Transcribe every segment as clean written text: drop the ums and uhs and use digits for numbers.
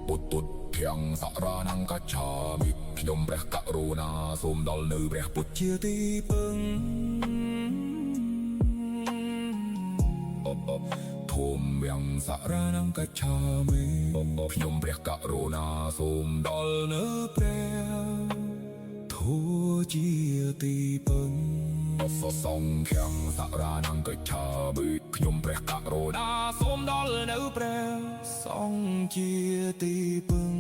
ពុទ្ធធាំងសរណង្កច្ឆាមិខ្ញុំព្រះករុណាសូមដល់នៅព្រះពុទ្ធ ជាទីពឹង ធមវាំងសរណង្កច្ឆាមិខ្ញុំព្រះករុណាសូមដល់នៅព្រះ ធัวជាទីពឹង សង្ឃាំងសរណង្កច្ឆាមិខ្ញុំព្រះករុណា សូមដល់នៅព្រះសង្ឃជាទីពឹង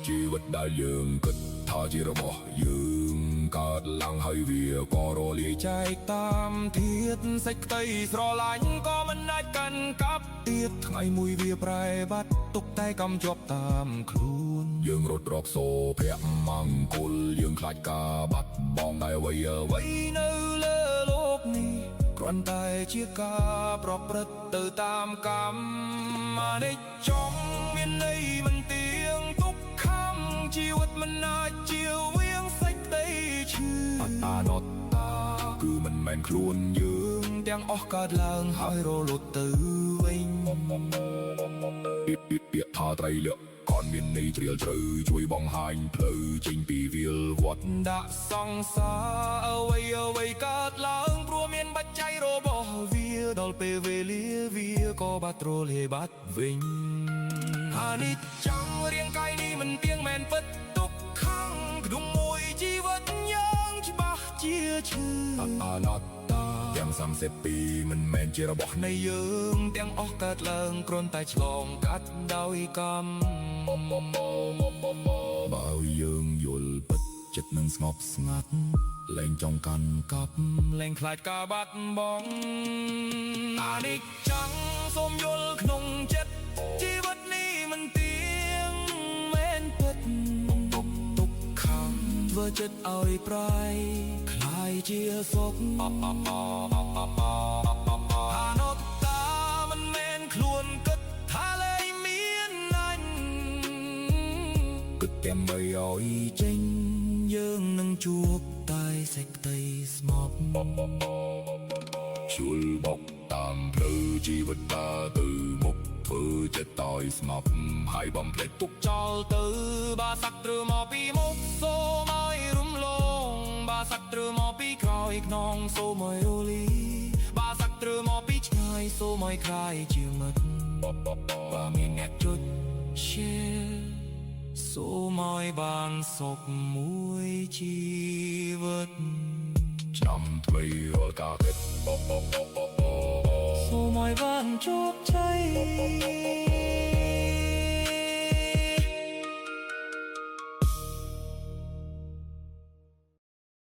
ជីវិតដែលយើងគិតថាជារបស់យើងកើតឡើងហើយវាក៏រលាយ ចែកតាមធាតសេចក្តីស្រឡាញ់ក៏មិនអាចកាន់កាប់ទៀតថ្ងៃមួយវាប្រែបាត់ទុកតែកម្មជាប់តាមខ្លួន យើងរត់រកសូភៈមង្គលយើងខ្លាចការបាត់បង់តែអ្វីអ្វី អ្វីនៅលើលោកនេះគ្រាន់តែជាការប្រព្រឹត្តទៅតាមកម្មអនិច្ចំមានន័យមិនទៀងទុក្ខំជីវិតមិនអាចជៀវៀងសេចក្តីឈឺ អត្តានត្តាគឺមិនមែនខ្លួនយើង ទាំងអស់កើតឡើងហើយរលត់ទៅវិញ ពាក្យពាក្យថាត្រៃលក្ខខនមានន័យជ្រាលជ្រៅជួយបង្ហាញផ្លូវចេញពីវាលវត្ត ដាក់សង្សារអ្វីអ្វីកើតឡើងព្រោះមានបច្ច័យរបស់វាដល់ពេលវេលាវាក៏បាត់រលាយបាត់វិញអានិច្ចំរាងកាយនេះមិនទៀងមែនពិតទុក្ខំក្នុងមួយជីវិតយើងច្បាស់ជាឈឺ អត្តានត្តាទាំង32មិនមែនជារបស់ នៃយើងទាំងអស់កើតឡើងគ្រាន់តែឆ្លងកាត់ដោយកម្ម បើយើងយល់ពិតចិត្តនឹងស្ងប់ស្ងាត់លែងចង់កាន់កាប់ លែងខ្លាចការបាត់បង់អានិច្ចំសូមយល់ក្នុងចិត្តជីវិតនេះមិនទៀងមែនពិតទុក្ខទុក្ខំធ្វើចិត្តឲ្យប្រៃคล้ายជាសុខអនុត្តាមិនមែនខ្លួនគិតថាលែងមានអញ គិតតែមិនឲ្យ ចេញយើងនឹងជួបតែសេចក្តីស្ងប់ ជុលបុកតាមផ្លូវជីវិតដើរទៅមុខធ្វើចិត្តឲ្យស្ងប់ហើយបំភ្លេចទុក ចោលទៅបាសាក់ត្រូវមកពីមុខសូមឲ្យរំលងបាសាក់ត្រូវមកពីក្រោយខ្នងសូមឲ្យរលីបាសាក់ត្រូវមកពីឆ្ងាយសូមឲ្យคล้ายជាមិត្តបើមានអ្នកចុច share សូមឲ្យបានសុខមួយជីវិត ឆ្នាំថ្មីរាល់ការគិត សូមឲ្យបានជោគជ័យ